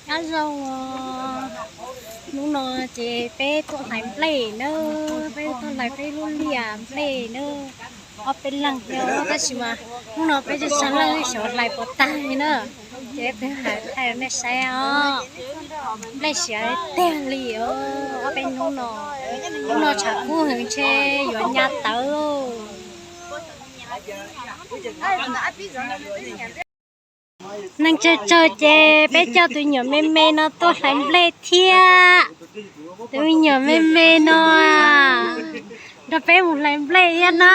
Nyob zoo os, hnub no ces peb tuaj hlais nplej na, peb tuaj hlais peb lub liaj nplej na. Ob peb leeg thiab tab sis mas hnub no peb tseem tshuav leej xyov hlais puas tag li na. Ces peb hais thaij nej saib os, nplej siav tiag li os. Ob peb hnub no, hnub no tshav kub heev ntshe yuav nyab tawv lauj. Neeg tsawg tsawg ces peb coj tus me nyuam me me no tuaj hlais nplej thiab. Tus me nyuam me me no nrog peb mus hlais nplej thiab na.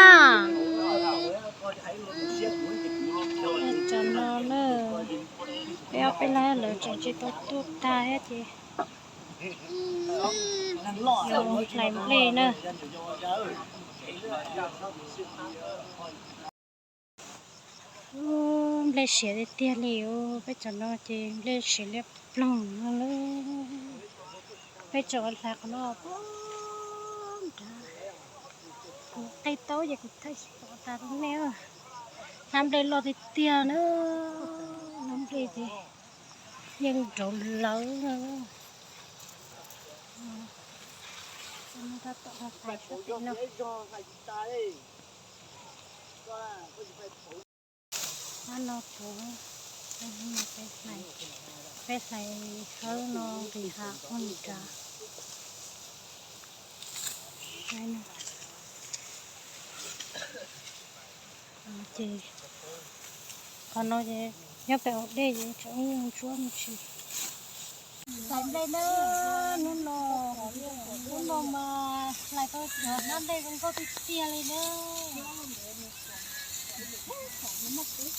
Cov no na, peb ob peb leeg lawv tseem tsis tau tuaj tag thiab ces hlais nplej na. Nplej siav tiag tiag li os, peb cov no ces nplej siav liab ploog no lawm. Peb tseem hlais qhov no nrad, kuv qe taub ces kuv thaij tsis pom tas rau nej. Hnab nplej loj tiag tiag na, hnab nplej ces yeej nrov lawv no. Tab tom hlais sab pem no. Hnab no puv, peb hlais hawb no nqis hav ua nrad. Ces qhov no ces nyob pem hauv dej ces tseem ib nyuag ntsuab me ntsis. Hlais nplej na, hnub no, hnub no mas hlais tau cov hnab nplej zoo nkauj tiag tiag li na.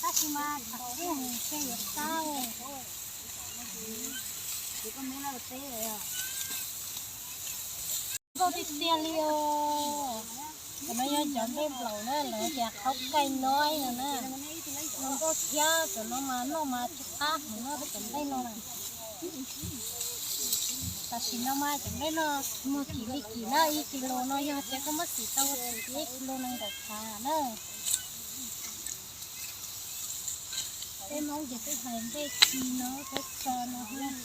Tab sis mas tshav kub heev ntshe yuav tag. Nkauj tiag tiag li os. Cov no yog cov nplej nplaum na, lawv tias khaub kaij no no na. Zoo nkauj thiab, cov no mas noj mas tsis qab heev no cov nplej no na. Tam sim no mas cov nplej no muag kim li kim na, ib kis lus no yog tias koj muab xim tau xim ib kis lus nees nkaum phav na. Peb Hmoob ces peb hlais nplej ci no peb tso no. Niam.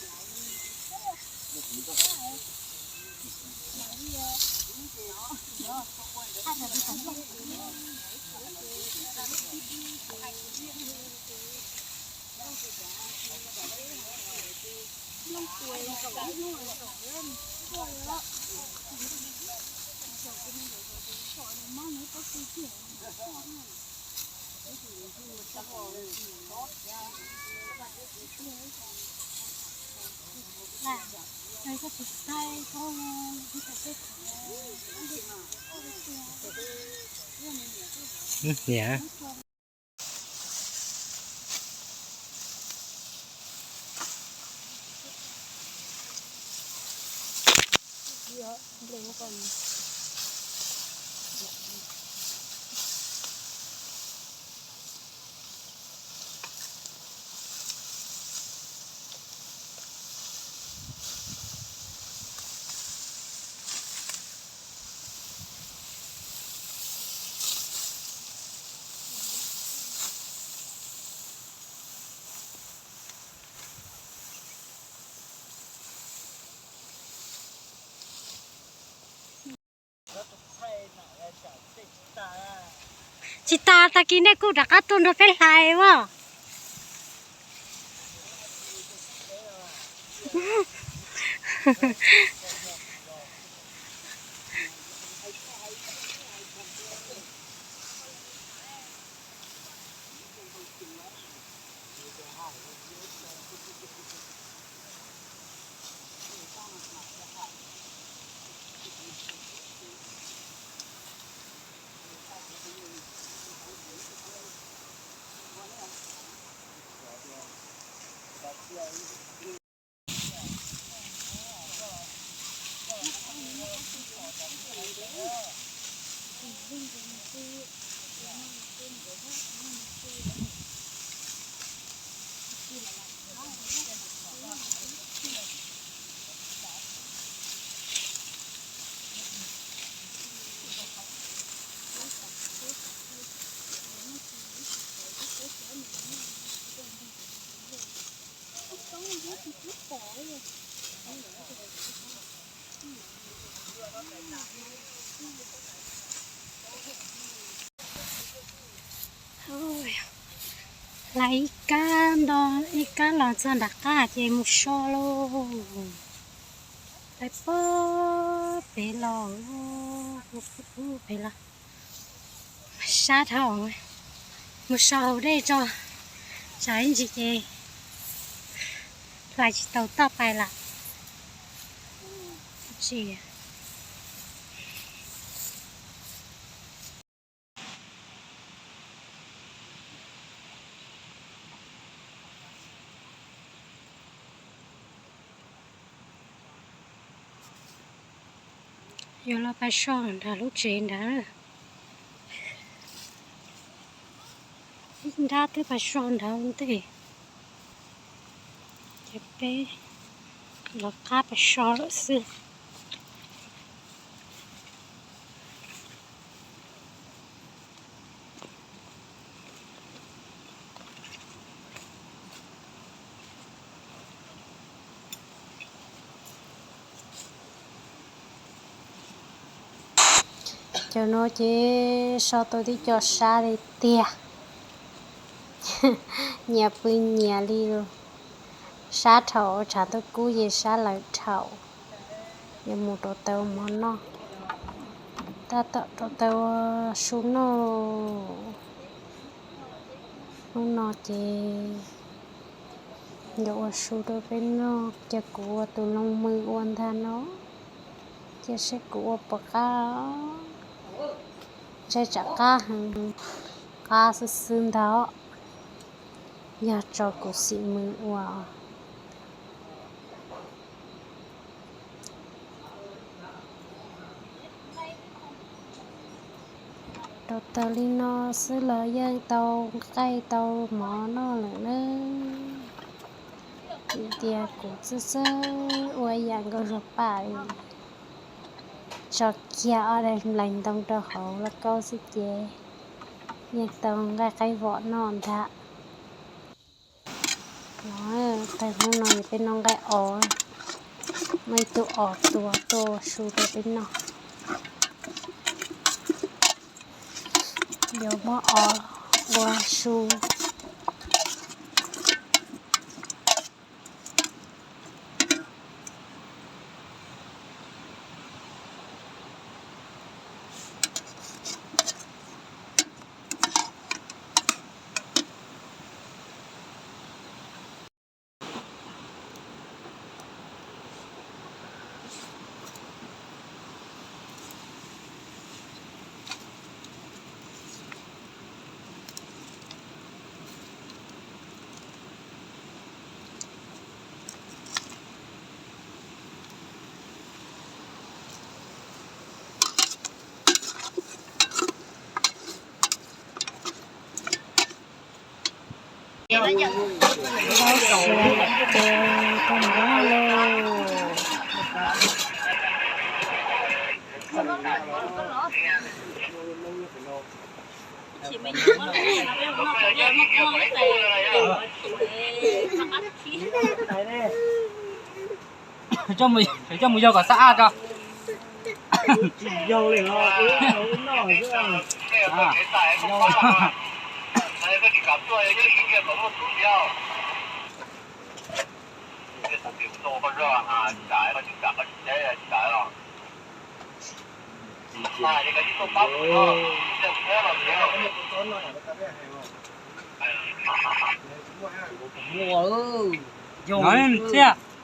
Tsis tas, tag kis nej kuj rov qab tuaj nrog peb hlais as. Hlais ib kab nto, ib kab los txog nram qab ces mus so lauj. Hlais pob pem los, pem los sab dhau, mus so haus dej tso, tsam ib ntsis ces hlais tsis tau toj pais lawm. Yuav los pais so nram lub tsev nrad. Ib nrab twb pais so nrad ua ntej, ces peb los qab pais so lawm xwb. Cov no ces so tau tib co sab li tiag. Nyias pw nyias li. Sab rhaum tshav ntuj kub ces sab lawm rhaum. Yuav mus rau taw ua mov noj, tab tom rau taw ua su noj. Hnub no ces yuav ua su rau peb noj, cia kuv ua tus loos mws ua ntag no, cia seb kuv ua puas qab. Ntshai tsam qab heev, qab xwb xwb ntag, yog tso kuv xim mws ua. Rau taws li no xwb los yeej tau nqaij tau mov noj lawm nawb. Vim tias kuv txawj txawj ua yam nkauj zog pam li, tso kiag ob daim nplaim ntoo rau hauv lauj kaub xwb ces yeej tau nqaij qaib vom noj ntag. No, taws hnub no es peb noj nqaij os, muaj ib tug os tuag tuaj ua su rau peb noj. Yuav muab os ua su. Zaub siav ces tau mov noj lauj. Coj mus yog kom xab aj tso.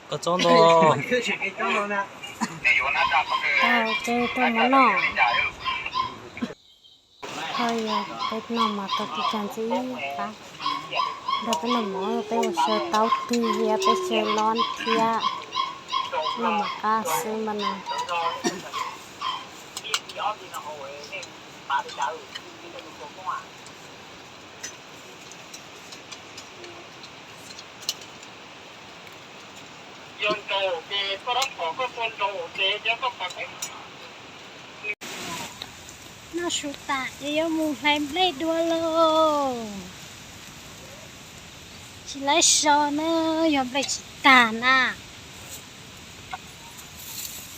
Koj txob ntau. Tau, ces tuaj mov noj. Thaum yog peb noj mov tau tib co ntxiv qab, nrog peb noj mov peb ua xyaw taub twg thiab peb xyaw lob thiab, noj mov qab xwb mas no. Noj su tas ces yuav mus hlais nplej dua lauj. Tsis laib so na, yog nplej tsis tag na.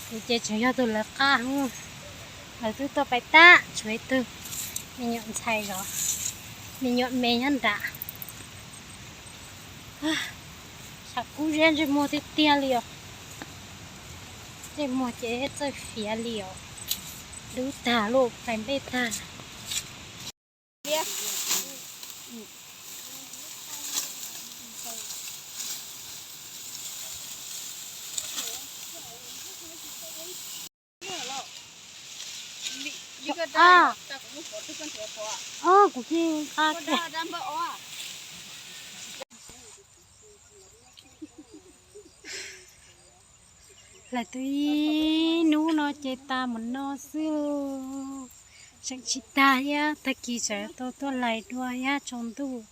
Kuv ces tseem yog tus lawv qab, lawv twb tuaj pais tag, tshuav ib tug me nyuam ntxhais zov, me nyuam me nyob nram. Tshav kub zeb ntsej muag tiag tiag li os. Ntsej muag ces txawj fiav li os. Dub tag lub pais nplej tag. Kuv tsis nqa kiag. Hlais tau ib hnub no ces tas mus no xwb. Tseem tsis tag thiab, tag kis tseem tau tuaj hlais dua thiab tsaus ntuj.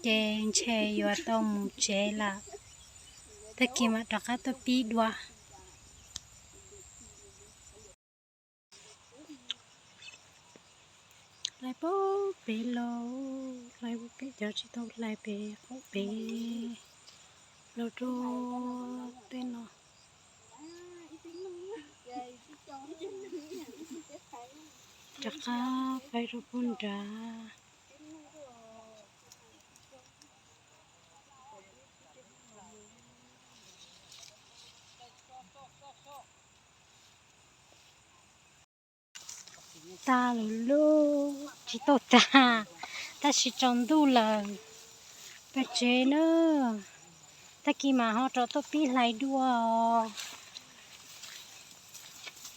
Ces ntshe yuav tau mus tsev lawm, tag kis mam rov qab tuaj pib dua. Hlais pem pem los, hlais pem cov tsis tau hlais pem qaum pem los rau tej no. Rov qab pais rau puag nrad. Tas lawm lauj, tsis tau tag, tab sis tsaus ntuj lawm. Pem tsev na, tag kis mam ho rov tuaj pib hlais dua.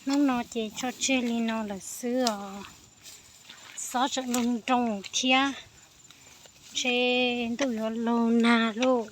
Hnub no ces tso tseg li no lawm xwb os. Xob tseem nroo nroo thiab, ntshe ntuj yuav laug nag lauj.